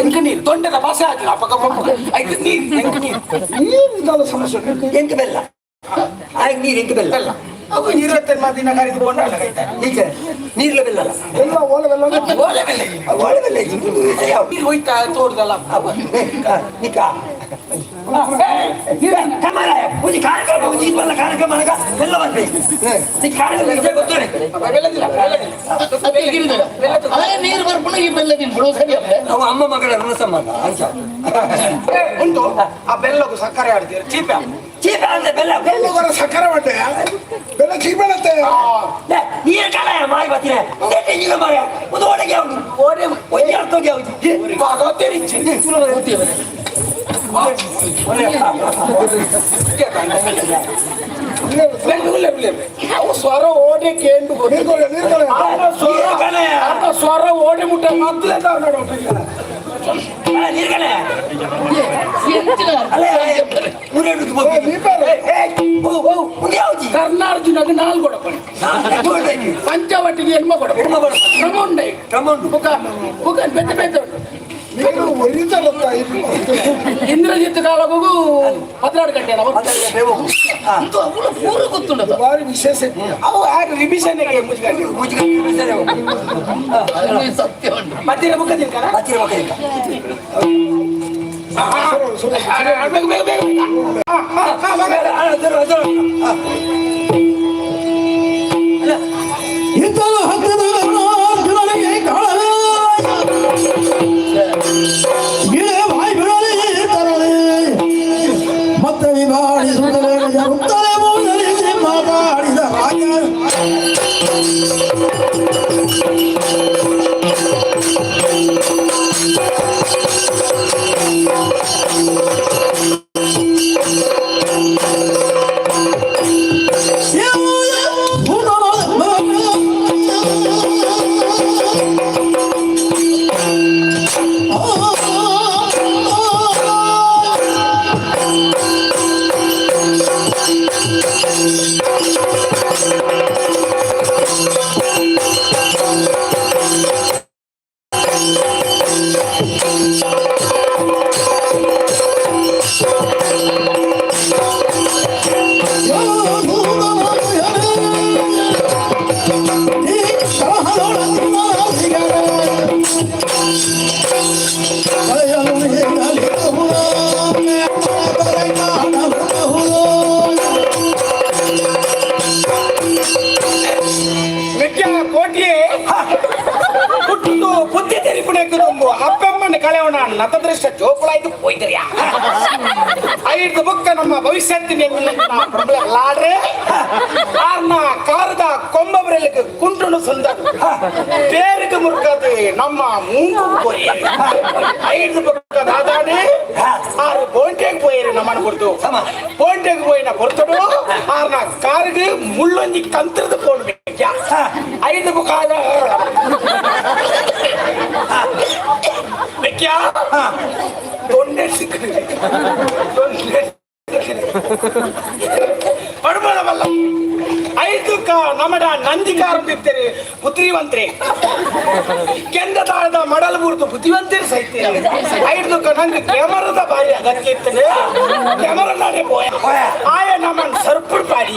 ಎಂಕ ನೀರು ತೊಂಡೆದ ಭಾಷೆ ಆಗಿಲ್ಲ ಅಪ್ಪಕ್ಕ ಪಪ್ಪಕ್ಕ ಐದು ನೀರು ಎಂಕ ನೀರು. ನೀರು ಇದ್ದಲ್ಲ ಸಮಸ್ಯೆ. ಎಂಕ ಬೆಲ್ಲ ಆಯ್ತು, ನೀರು ಎಂಕ ಬೆಲ್ಲ. ಬೆಲ್ಲ ಅವು ನೀರತ್ತೆ ದಿನ ಕರೆದು ಕೊಂಡಾಡ. ಈಗ ನೀರ್ಲ ಬೆಲ್ಲ ಅಲ್ಲ. ಎಲ್ಲ ಓಲೆ ಬೆಲ್ಲ. ಓಲೆ ಬೆಲ್ಲ, ಓಲೆ ಬೆಲ್ಲ ಇದು. ನೀರು ಹೋಯ್ತಾ ತೋಡ್ದಲ್ಲ. ನಿಕ್ಕ ಒಂದು ಕಾರ್ಯಕ್ರಮ, ಒಂದು ಇದು ಬಲ್ಲ ಕಾರ್ಯಕ್ರಮ ಎಲ್ಲ ಬರ್ಬೇಕು. ಈ ಕಾರ್ಯಕ್ರಮ ವಿಷಯ ಗೊತ್ತುಂಟು. ಬೆಲ್ಲದಿಲ್ಲ, ಬೆಲ್ಲದಿಲ್ಲ. ಅದೇ ನೀರು ಬರ್ಕೊಂಡು ಈ ಬೆಲ್ಲ ತಿನ್ಬಿಡು, ಸರಿ ಅಪ್ಪ. ಅವ ಅಮ್ಮ ಮಗಳ ಋಣ ಸಂಬಂಧ ಅಂತ. ಉಂಟು, ಆ ಬೆಲ್ಲಕ್ಕೂ ಸಕ್ಕರೆ ಆಡ್ತೀರ ಚೀಪ. ಚೀಪ ಅಂದ್ರೆ ಬೆಲ್ಲ ಬೆಲ್ಲ. ಬೆಲ್ಲ ಸಕ್ಕರೆ ಬಟ್ಟೆ ಬೆಲ್ಲ ಚೀಪಣತ್ತೆ. ಲೇ, ನೀರು ಕಾಲ ಮಾರಿ ಬರ್ತೀನಿ ಈಗ ಮಾರ ಒಂದು ಓಡೆಗೆ ಯಾವುದು ಓಡೆ ಒಂದು ಅರ್ಥೋಗಿ ಯಾವುದು. ಭಗವತ್ತೇರಿಚ್ಚೆ. ಅವು ಸ್ವರ ಓಡೆ ಕೇಂಡು. ನೀರು ಕೊಡಿ, ನೀರು ಕೊಡಿ. ಸ್ವರ ಆತ ಸ್ವರ ಓಡಿ ಮುಟ್ಟ ಮೊದಲೇ ನೋಡು. ನೀರು ಕಣ. ಎಂಚಿನ? ಅಲ್ಲ, ಊರೇಡು. ಯಾವುದು? ಕರ್ನಾರ್ಜುನಗ ನಾಲ್ಕು ಕೊಡಪ್ಪ, ಪಂಚವಟಿಗೆ ಎಣ್ಮ ಕೊಡಪ್ಪ. ಎಣ್ಮ ಕೊಡಪ್ಪ. ಕ್ರಮ ಉಂಡೆ. ಕ್ರಮ ಉಂಟು. ಬುಕ್ಕ ಬುಕ್ಕ ಬೆತ್ತ ಬೆತ್ತ ಉಂಟು. ನೀರು ಒರಿತಲ್ಲತ್ತ. ಇಂದ್ರಜಿತ್ ಕಾಲಗೂ 14 ಗಂಟೆ. ಅಂತೂ ಅವಳು ಪೂರ ಗೊತ್ತುಂಟದ. ಭಾರಿ ವಿಶೇಷ. ಅವು ಆಗ ರಿವಿಷನ್ಗೆ ಮುಚ್ಕೊಂಡು. ಅದು ಸತ್ಯ ಉಂಟು. ಮತ್ತಿರ ಬುಕ್ಕ ತಿನ್ಕಲ್ಲ. ಹತ್ತಿರ ಮಕ್ಕಳಿಗೆ. ಬೇಗ ಬೇಗ ಬೇಗ. ಇಂತಲು ಹತ್ತದ ಅರ್ಜುನನಿಗೆ ಕಾಳವೇ ಗಿಳೆ ಬಾಯಿ ಬಿಡಲಿ ತರಲಿ ಮತ್ತೆ ವಿಭಾಡಿಸುತ್ತಲೇ ಉತ್ತರೆ ಮೂದಲಿಸಿ ಮಾತಾಡಿದ ರಾಜ. ಮೆಕ್ಕ ಕೋಟಿಯೇ ಹುಟ್ಟು ಬುದ್ಧಿ ತೆರಿಪುಣಕ್ಕೆ ತುಂಬ ಅಪ್ಪಮ್ಮನ ಕಳೆವಣ ನತದೃಷ್ಟ ಜೋಕುಳಾಯ್ತು ಹೋಯ್ತರಿಯಾ. ಐದು ಬುಕ್ಕ ನಮ್ಮ ಭವಿಷ್ಯತ್ತಿನ ಲಾಡ್ರೆ ಆರ್ನ ಕಾರದ ಕೊಂಬ ಬರಲಿಕ್ಕೆ ಕುಂಟುನು ಸುಂದರ பேருக்கு முறுக்காது ನಮ್ಮ ಮೂಂಗು ಕೋರಿ. ಐದು ಬುಕ್ಕ ದಾದಾನೆ ಆರು ಬೋಂಟೆಗೆ పోయారు ನಮ್ಮನ್ನು ಕೊಡ್ತು. ಬೋಂಟೆಗೆ పోయిన కొడుతుడు ಆರ್ನ ಕಾರಿಗೆ ಮುಳ್ಳೊಂಜಿ ಕಂತ್ರದ ಪೋನು. ಐದು ಬುಕ್ಕ ಮೆಕ್ಯಾ ದೊಣ್ಣೆ ಸಿಕ್ಕದು, ದೊಣ್ಣೆ ಪಡ್ಬೋದವಲ್ಲ. ಐದು ನಮಡ ನಂದಿಕಾರ ಬಿತ್ತೇರಿ ಬುದ್ಧಿವಂತರಿ ಕೆಂದ ತಾಳದ ಮಡಲ್ ಬೂರ್ದು ಬುದ್ಧಿವಂತರಿ ಸೈತೆ. ಐದು ನಂಗೆ ಕ್ಯಾಮರದ ಬಾರಿ ಅಗತ್ಯ ಇರ್ತದೆ. ಕ್ಯಾಮರಾ ನಾಡೆ ಪೋಯ ಆಯ ನಮ್ಮನ್ ಸರ್ಪುಡ್ ಪಾಡಿ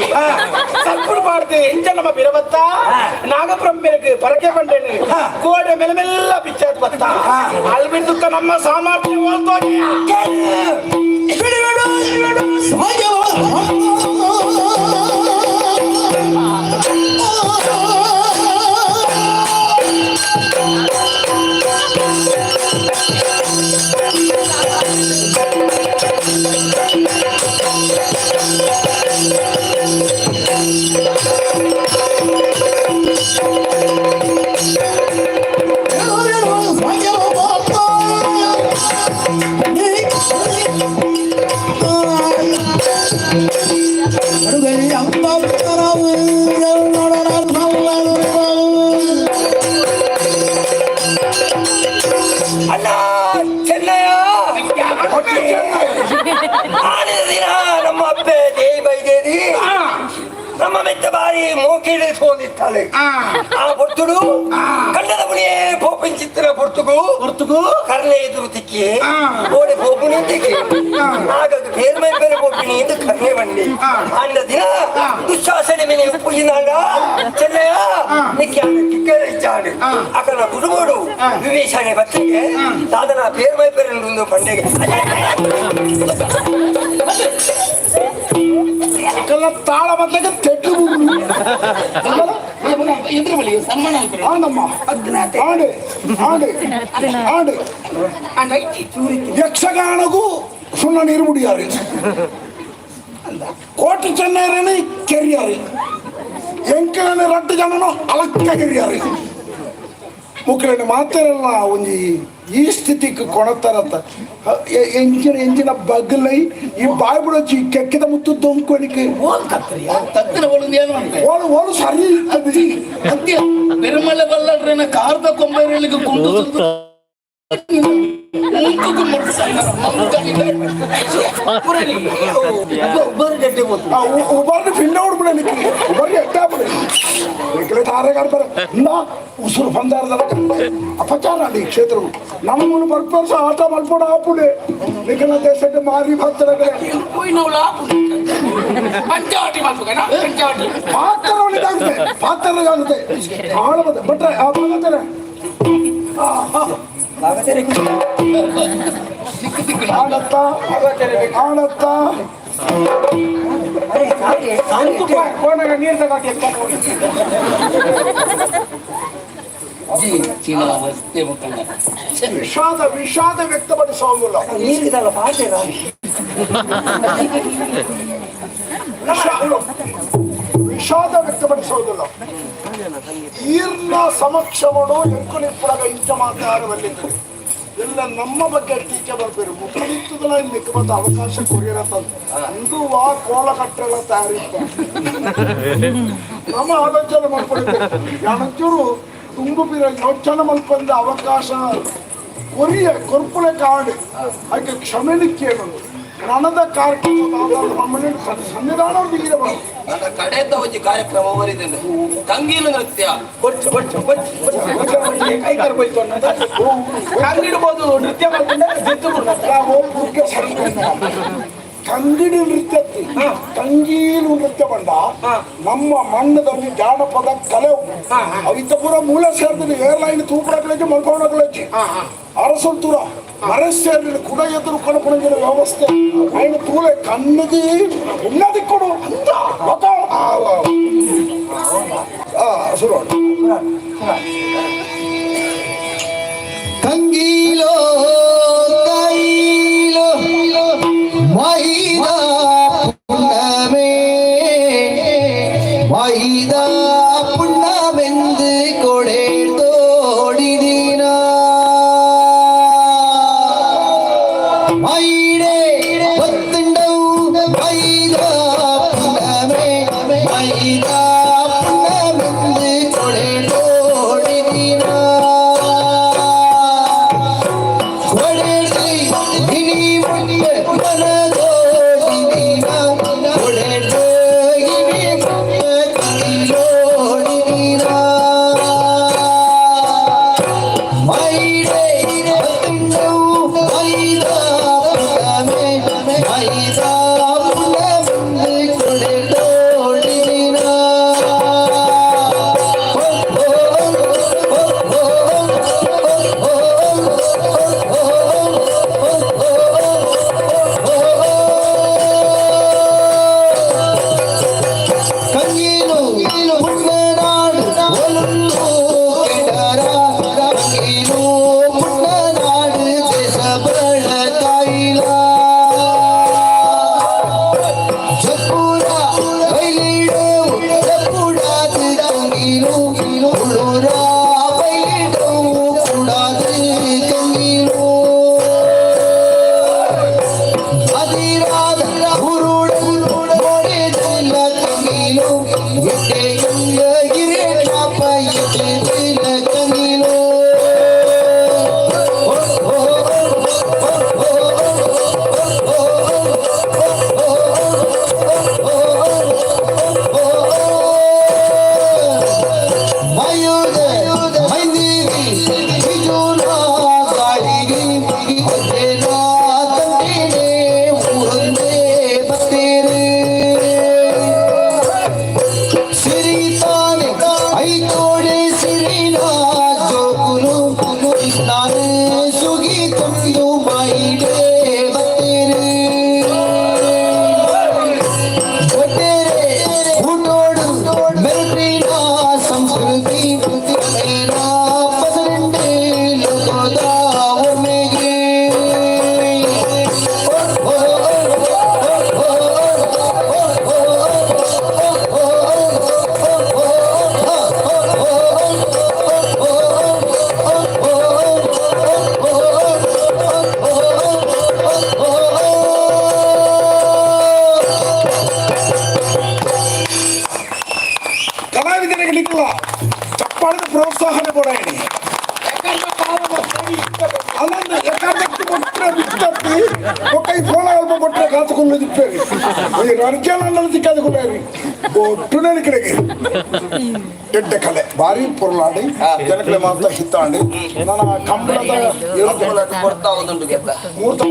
ಸರ್ಪುಡ್ ಪಾಡ್ದು ಎಂಚ ನಮ್ಮ ಬಿರಬತ್ತ ನಾಗಬ್ರಹ್ಮರಿಗೆ ಪರಕೆ ಬಂಡೇನು ಕೋಡೆ ಮೆಲ್ಲ ಮೆಲ್ಲ ಬಿಚ್ಚಾದ್ ಬತ್ತ ಅಲ್ಲಿ ಬಿಡ್ದುಕ್ಕ ನಮ್ಮ ಸಾಮರ್ಥ್ಯ ಹೋಲ್ತೋಗಿ. ಅಣ್ಣ ಚೆನ್ನಯ್ಯ, ಆಡಿದ ದಿನ ನಮ್ಮ ಅಪ್ಪೆ ದೇವಿ ಬೈದೇದಿ ನಮ್ಮ ಮೆತ್ತ ಬಾರಿ ಮೋಕಿಡಿ ಸೋಂದಿತ್ತಾಳೆ. ಆ ಬೊಟ್ಟುಡು ಕಣ್ಣು ಪೋಪುಣಿ ಪೋಪಿನ ಚಿತ್ರ ಪೊರ್ತುಗು ಹೊರ್ತುಗು ಕರ್ಲೆ ಎದುರು ತಿಕ್ಕಿ ಓಡೆ ಪೋಪುಣಿ ತಿಕ್ಕಿ ಆಗ ಬೇರ್ಮೈ ಬೇರೆ ಪೋಪಿಣಿ ಎಂದು ಕರ್ಲೆ ಬಂಡಿ ಅಂಡ ದಿನ ದುಶ್ವಾಸನೆ ಮೇಲೆ ಉಪ್ಪುಜಿನಾಂಡ ಚೆನ್ನಯ್ಯ ನಿಕ್ಕೆ ಕಿಕ್ಕರೆ ಇಚ್ಚಾಡು ಅಕನ ಕುಟುಂಬಡು ವಿವೇಚನೆ ಬತ್ತಿಗೆ ಸಾಧನ ಬೇರ್ಮೈ ಬೇರೆ ಪಂಡೆಗೆ. ಕೆಲ ತಾಳ ಬದಲಾಗ ತೆಡ್ಲು ಬೂಗುಲು. ಎದುರು ಬಳಿ ಸನ್ಮಾನ ಅಂತಾರೆ. ಆಂಡಮ್ಮ, ಆಂಡೆ ಆಂಡೆ ಆಂಡೆ. ಅಂಡ ಐತಿ ಚೂರಿತಿ. ಯಕ್ಷಗಾನಗೂ ಸುಣ್ಣ ನೀರು ಮುಡಿಯಾರು, ಕೋಟಿ ಚೆನ್ನೈರನಿ ಕೆರಿಯಾರು, ಎಂಕಲನ ರಟ್ಟು ಜನನು ಅಲಕ್ಕ ಕೆರಿಯಾರು. ಮುಕ್ಕಳನ್ನ ಮಾತಾರಲ್ಲ ಒಂಜಿ ಈ ಸ್ಥಿತಿಗೆ ಕೊಣತಾರತ್ತ. ಎಂಜಿನ ಎಂಜಿನ ಬಗ್ಲೈ ಈ ಬಾಯ್ ಬಿಡೋಚಿ ಕೆಕ್ಕಿದ ಮುತ್ತು ದೊಂಕೊನಿಕೆ. ಓಲ್ ಕತ್ರಿಯ. ತತ್ತಿನ ಒಳಗೆ ಏನು ಅಂತೆ? ಓಲು ಓಲು ಸರಿ ಇರ್ತದೆ. ಅತ್ಯ ಪೆರುಮಳೆ ಬಲ್ಲಡ್ರೇನ ಕಾರ್ದ ಕೊಂಬೇರಲಿಗೆ ಕುಂಡು ಸುತ್ತು ಮುಂಕುಗು ಒಬ್ಬರು ಗಡ್ಡೆ ಹೋತು. ಆ ಉಬರ್ನ ಪಿಂಡ ಉಡ್ಬಿಡಲಿಕ್ಕೆ ಉಬರ್ಗೆ ಎಟ್ಟಾಬಿಡಿ ನಿಖಿಲ ತಾರೆ ಕಾಡ್ತಾರೆ ಇಂದ ಉಸುರು ಬಂದಾರದ ಅಪಚಾರ ಅಲ್ಲಿ ಈ ಕ್ಷೇತ್ರವು ನಮ್ಮ ಬರ್ಪರ್ಸ ಆಟ ಮಲ್ಪೋಡ ಆಪುಡೆ ನಿಖಿಲ ದೇಶಕ್ಕೆ ಮಾರಿ ಭಕ್ತರ. ಹೋಯ್ನವಳ ಪಂಚಾವಟಿ ಮಾಡ್ಬೇಕಣ್ಣ, ಪಂಚಾವಟಿ. ಪಾತ್ರ ಒಳ್ಳೆದಾಗುತ್ತೆ, ಪಾತ್ರ ಆಗುತ್ತೆ ಆಳ ಬಂದ ಭಟ್ರೆ ಆ ಭಾಗತಾರೆ. ಆಡತ್ತ ಆಡತ್ತ. ಕೋಣಗ ನೀರ್ ತಗೋತಿ. ಚೀನಾ ವಸ್ತೆ ಮುಖಂಡ. ವಿಷಾದ ವಿಷಾದ ವ್ಯಕ್ತಪಡಿಸುವುದಿಲ್ಲ. ನೀರಿದಲ್ಲ ಪಾಟೆ. ವಿಷಾದ ವ್ಯಕ್ತಪಡಿಸುವುದಿಲ್ಲ. ಈರ್ನ ಸಮಕ್ಷಮಡು ಎಂಕುಲಿಪ್ಪುಡಗ ಇಂಚ ಮಾತಾಡಬಲ್ಲಿದ್ದರು ಎಲ್ಲ ನಮ್ಮ ಬಗ್ಗೆ ಟೀಕೆ ಬರ್ಬೇರು. ಮುಖನಿತ್ತದಲ್ಲ ಇಲ್ಲಿ ಬಂದ ಅವಕಾಶ ಕೊರಿಯರತ್ತಂತ ಅಂದು ವಾ ಕೋಲ ಕಟ್ಟೆಲ್ಲ ತಯಾರಿತ್ತ. ನಮ್ಮ ಆಲೋಚನೆ ಮಾಡ್ಕೊಂಡಿದ್ದೆ ಯಾನಂಚೂರು ತುಂಗುಪಿರ ಯೋಚನೆ ಮಲ್ಪಂದ ಅವಕಾಶ ಕೊರಿಯ ಕೊರ್ಪುಲೆ ಕಾಡು ಅದಕ್ಕೆ ಕ್ಷಮೆನಿಕ್ಕೆ ನನದ ಕಾರ್ಯಕ್ರಮ ಸನ್ನಿಧಾನ ಬಿಗಿದ. ನನ್ನ ಕಡೆದ ಒಂಜಿ ಕಾರ್ಯಕ್ರಮ ಬರಿದೆ, ಕಂಗೀಲು ನೃತ್ಯ. ಕೊಚ್ಚು ಕೊಚ್ಚು ಕೊಚ್ಚು ಕೊಚ್ಚು ಕೈ ಕರ್ಬೋಯ್ತು ಅನ್ನೋದು ಕಂಗಿಡ್ಬೋದು ನೃತ್ಯ ಮಾಡ್ಕೊಂಡ್ರೆ ಗೆದ್ದು ಬಿಡ್ತಾರೆ. ಕಂಗಿಡಿ ನೃತ್ಯ, ಕಂಗೀಲು ನೃತ್ಯ ಬಂಡ ನಮ್ಮ ಮಣ್ಣದಲ್ಲಿ ಜಾನಪದ ಕಲೆ ಅವಿತ ಪೂರ ಮೂಲ ಸೇರ್ತದೆ. ಏರ್ಲೈನ್ ತೂಪಡಕಲಜ್ಜಿ ಮಲ್ಕೊಂಡಕಲಜ್ಜಿ ಅರಸು ತೂರ ಮರಸ್ ಸೇರ್ಲಿಲ್ಲ ಕುಡ ಎದುರು ಕಣಪಣಗಿನ ವ್ಯವಸ್ಥೆ ఆయన ತೂಲೆ ಕಣ್ಣಿಗೆ ఉన్నది ಕೊಡು ಅಂತ ಶುರು. ಕಂಗೀಲೋ ಕೈಲೋ ಮೈದಾ ಪುಣ್ಣಮೇ ಮೈದಾ ಪುಣ್ಣಮೆಂದು ಕೊಡೆ ತೋಡಿದಿನ ಮೈಡೆ ಗೊತ್ತುಂಡವು ಮೈದಾ ಪುಣ್ಣಮೇ ಮೈದಾ ಪುಣ್ಣಮೆಂದು ಕೊಡೆ ತೋಡಿದಿನ. ಜೋಕುಲು ನಾನು ಸುಗಿ ತಂದು ಮೈಡೇ ಬತ್ತೀರಿ. ಒಟ್ಟೇರೆ ಹುಟ್ಟೋಡು ಮೆಲ್ಪಿನ ಸಂಸ್ಕೃತಿ ಮೇನ ಪಸರಂಡೆ ಲೋಕದ ಒಮ್ಮೆಗೆ. ಓ, ಓ, ಓ, ಓ, ಓ, ಕಲಾವಿದರಿಗೆ ನಿಕ್ಕಲ್ಲ ಚಪ್ಪಾಳದ ಪ್ರೋತ್ಸಾಹನೆ ಕೊಡಾಯಣಿ. ಅಲ್ಲೊಂದು ಎಕಾದಕ್ಕೆ ಕೊಟ್ಟರೆ ಬಿಟ್ಟತ್ತಿ ಒಕ್ಕ ಈ ಫೋನ್ ಅಲ್ಪ ಕೊಟ್ಟರೆ ಕಾತುಕೊಂಡು ತಿಪ್ಪೇರಿ. ಈ ರರ್ಜನ ತಿಕ್ಕದು ಒಟ್ಟು ನೆನಕಿಡಗೆ ಎಡ್ಡೆ ಕಲೆ ಭಾರಿ ಪೊರ್ಲಾಡಿ ಜನಕಲೆ ಮಾತ್ರ ಹಿತ್ತಾಂಡಿ ನನ್ನ ಕಂಬಳದ ಕೊಡ್ತಾ ಒಂದುಂಟು ಗೆದ್ದ. ಮೂರ್ತ.